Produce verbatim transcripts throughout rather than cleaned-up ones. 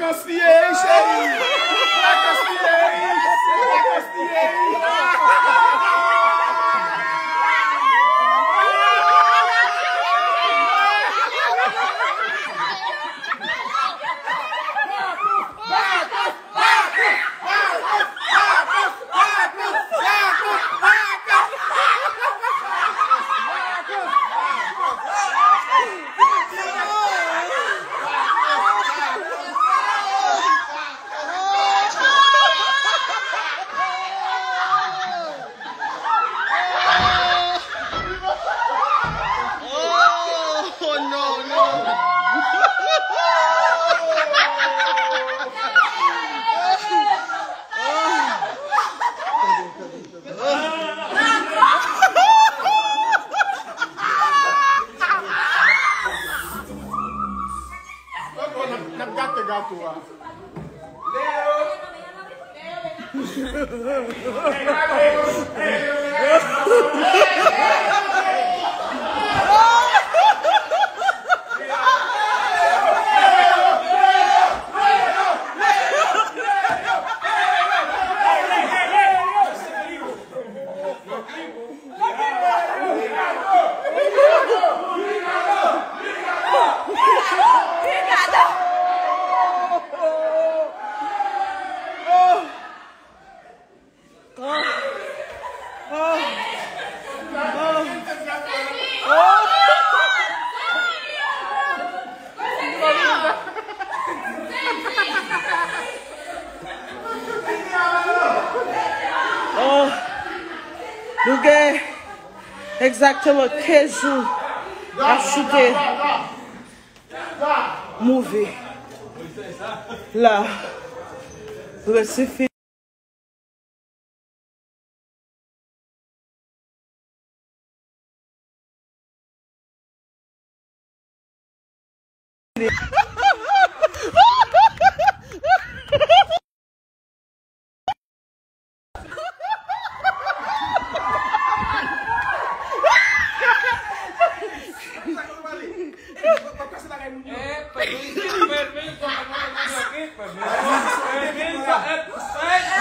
Vakans li ye, cheri. Vakans li ye. Vakans li ye. Oh, no, no. N ap gate gato a. Oh, nou gen egzakteman kenz jou ap choute move la. Prensip fini.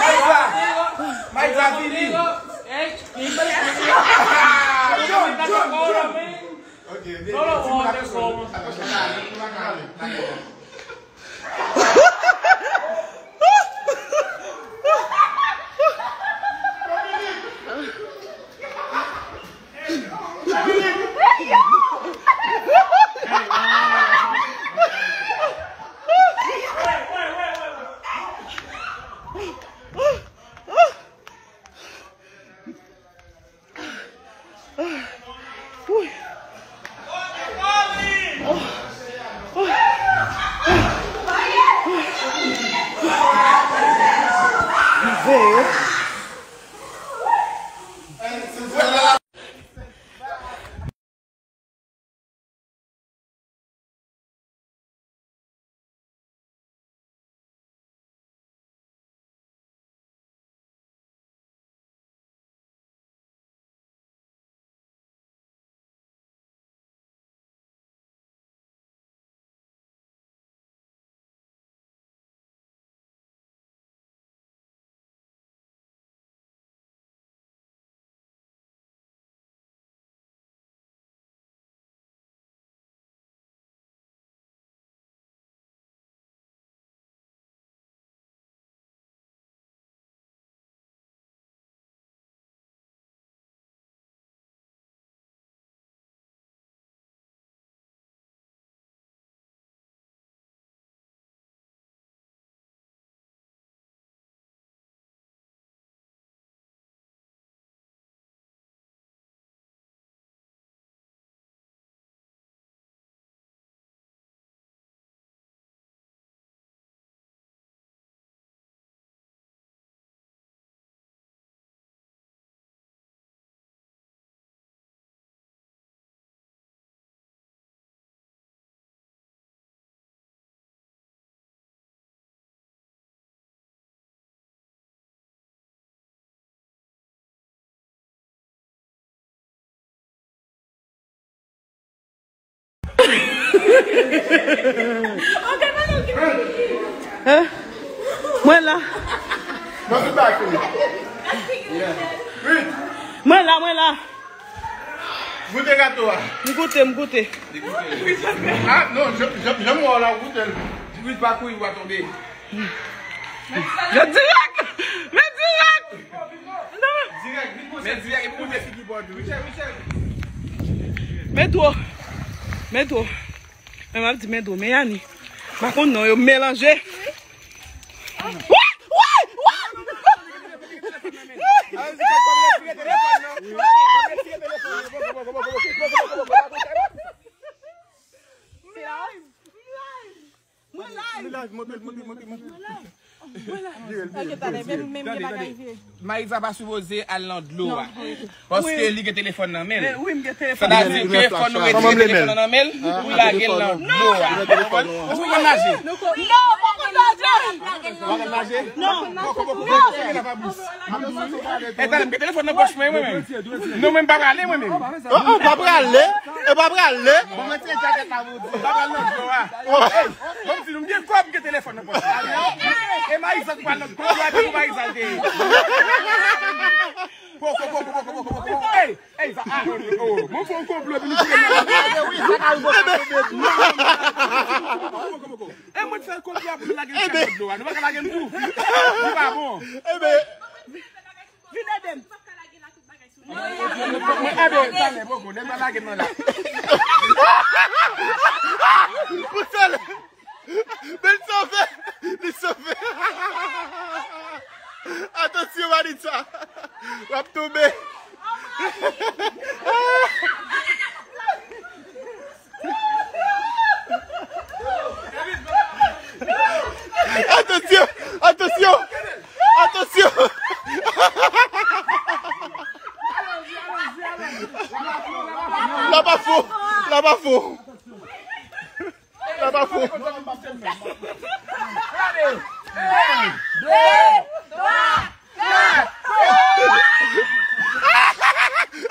Mayra, Mayra, vini. John, John, John. Ok, vini. Timoun ap sou. Attention, ale, timoun ap ale. Ok, mwen menm ki Hein? Mwen la. Mwen la, mwen la. Goute gato a. M goute, m goute. Ah, non, jan, jan, jan m wè w la, w goute l. Rit pa kouri, w a tonbe. Men dirèk! Men dirèk! Non. Men dirèk, epi w goute. Men dwo. Men dwo. Men m ap di men dwo, men Yani. M pa konn non, yo melanje. Woy! Woy! Woy! Mwen live. Mwen live. Monte, monte, monte, monte. Mwen live. Mwen live. Ok, talè, men, men, men bagay vye. Maïsa pa sipoze al nan dlo a. Paske li gen telefòn nan men l. Wi, m gen telefòn nan men m. Sa vle di ke fò nou retire telefòn nan nan men l pou lage l nan dlo a. Ou konn naje? Non, ou pa konn naje. Ou pa konn naje? Non. Boko, boko, boko, boko, boko. E talè, m gen telefòn nan pòch mwen, mwen menm. Non, mwen m pa prale, mwen menm. Oh, oh, pa prale. E pa prale. Bon, retire jakèt la pou di. Pa pral nan dlo a. Ey, bon, m di nou, m gen kòb, m gen telefòn nan pòch. E Maïsa ki pral nan dlo a, epi pou Maïsa l te ye. Poko, poko, poko, poko, poko. Ey, ey, sa, ah, oh, oh, oh. Mwen fè yon konplo, epi nou tire nan. Ebe, wi, sa ka rive. Boko, boko, boko. E mwen fè konplo pou nou lage m nan dlo a. Nou pa ka lage m tou. Nou pa bon. Ebe. Vin ede m. Mwen, ebe, talè, poko, lè m pa lage m nan la. Pouse l! Men l sove! Li sove! Atansyon, Maritza! W ap tonbe! Atansyon! Atansyon! Atansyon! Laba fon! Laba fon! Laba fon!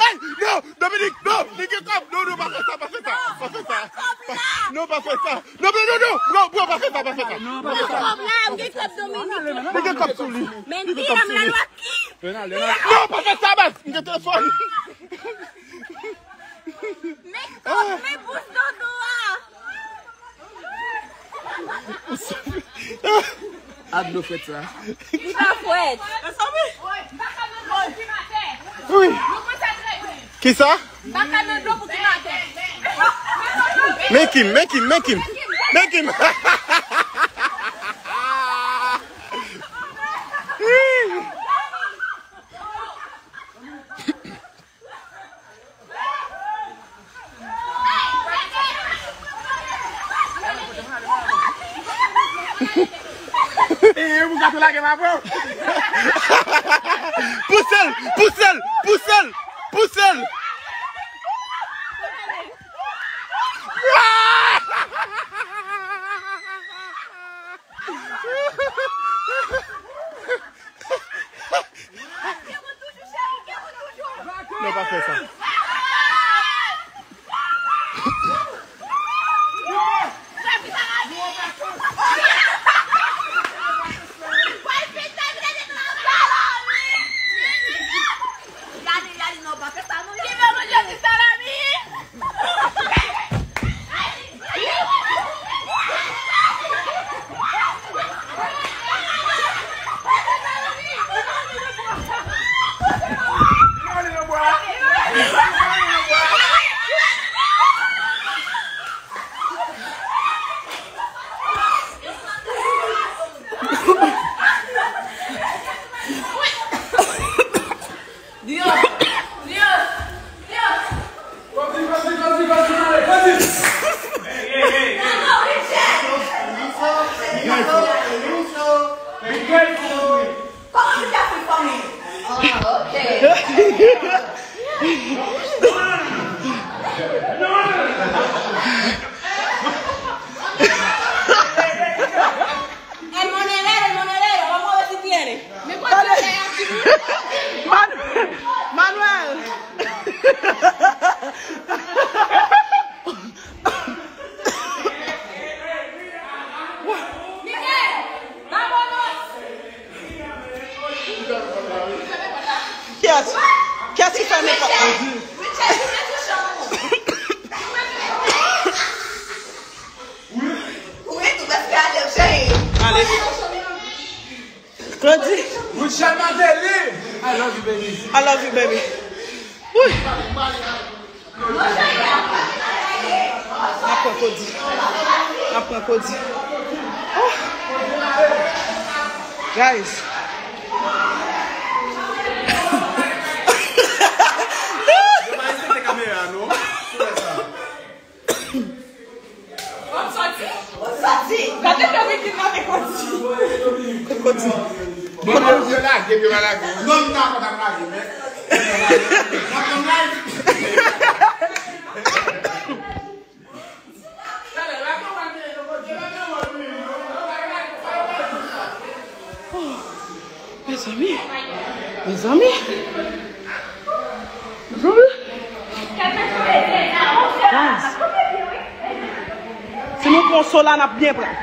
Ey, non, Dominique, non, li gen kòb. Non, non, pa fè sa, pa fè sa, pa fè sa. Pa, non, pa fè sa. Non, non, non, non, non, bro, bro, pa fè sa, pa fè sa. Non, pa fè sa. Li gen kòb sou li. Li gen kòb sou li. Non, pa fè sa, baz. M gen telefòn. Men kòb, men bous dodo a. A dlo frèt sa. Li pa frèt. Wi. Kisa? Men Kim, men Kim, men Kim. Men Kim. Pouse l, pouse l, pouse l, pouse l. Non, pa fè sa. Kiyès ki fèmen pòt la? Ale. Claudie. Richard Martelly. I love you, baby. I love you, baby. Wi. N ap pran Claudie. N ap pran Claudie. Oh. Guys. Yo pa respekte kamera, non. Ou ap sòti? Ou ap sòti? Gade Dominique nan men Claudie. Claudie. Bon, bon, yo lage, yo pa lage. Non, m ta kontan lage, men. N ap konn lage. Mezanmi, mezanmi. Mezanmi. Guys, si nou pran Sola, n ap byen pran.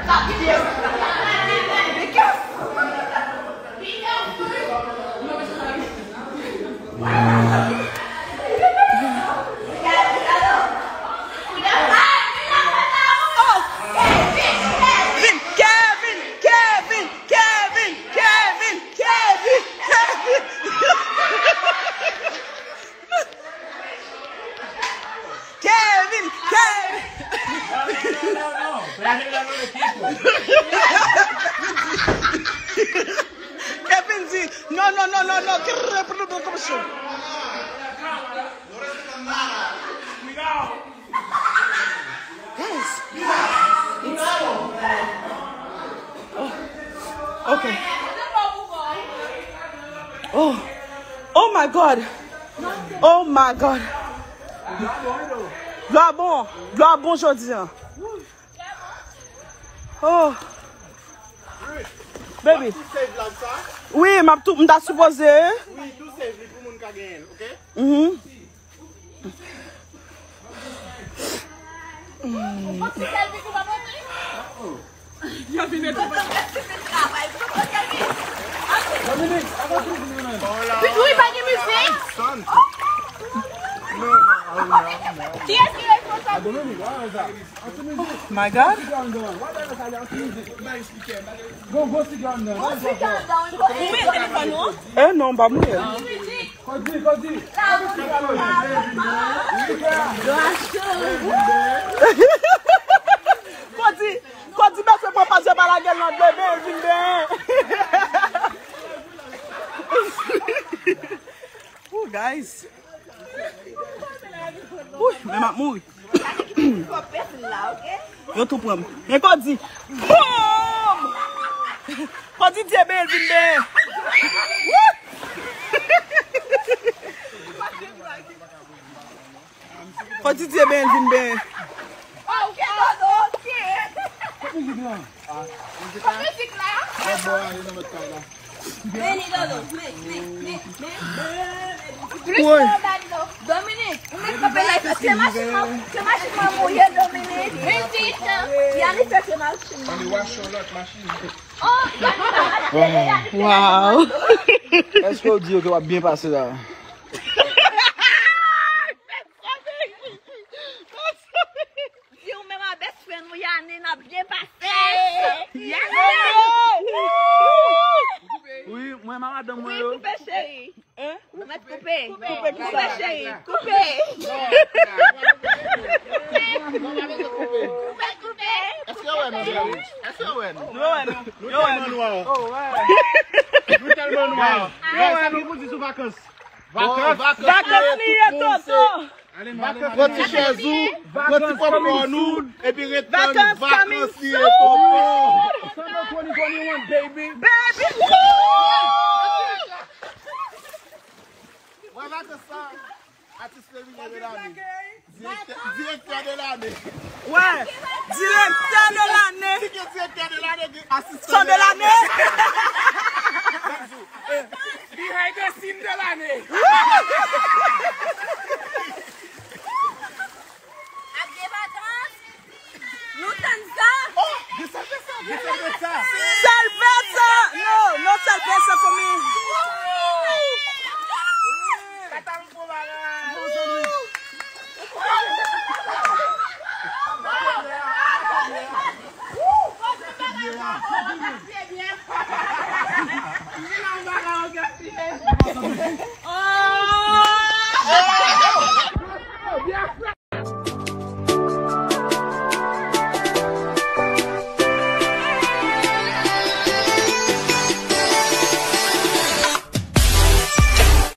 Kevin, Kevin, Kevin, Kevin, Kevin, Kevin. Kevin, Kevin. Kevin di, non, non, non, non, non. Guys, it's, oh, okay. Oh, oh my God. Oh my God. Dlo a bon, dlo a bon jodi a. Oh. Baby. Wi, m ap tou, m ta sipoze. Wi, tou save li pou moun ka genyen l, oke? Mhm. Wi, pa gen mizik. Kiyès ki responsab? Oh my God. Ou mete telefòn ou? Eh non, m pa mouye. Claudie, Claudie, mesye pran pa zye pa lagel nan dlo, ben, vin ben. Ooh, guys. Ooh, men m ap mouri. Yo tou pran m. Men Claudie. Boom! Claudie di e ben, vin ben. Woo! Claudie di e ben, vin ben. Ok, Dodo, ok. Kot mizik la? Kot mizik la? Beni, Dodo, men, men, men, men. Dominique, ou met kanpe la, se machin nan, se machin nan mouye, Dominique. Yanis, se machin nan. Oh, Yanis, Yanis. Wow. Èske w di yo ke w ap byen pase la? Di ou menm a best friend ou Yane, n ap byen pase. Yes. Wi, mwen m a madanm mwen yo. Wi, koupe cheri. Ou mèt koupe. Koupe, koupe cheri. Koupe. Koupe, koupe. Èske yo wè nou, Jerry? Èske yo wè nou? Yo wè nou. Nou tèlman nwa. Nou tèlman nwa. Yo wè nou. Sa ki pou di sou vakans? Vakans. Vakans li ye, Toto. Pran ti chèz ou, pran ti popcorn ou, epi ret tann. Vakans li ye, Toto. Summer twenty twenty-one, baby. Baby, woo! Wè vakans sa, atis feminen de lane. Direktè, direktè de lane. Wè, direktè de lane.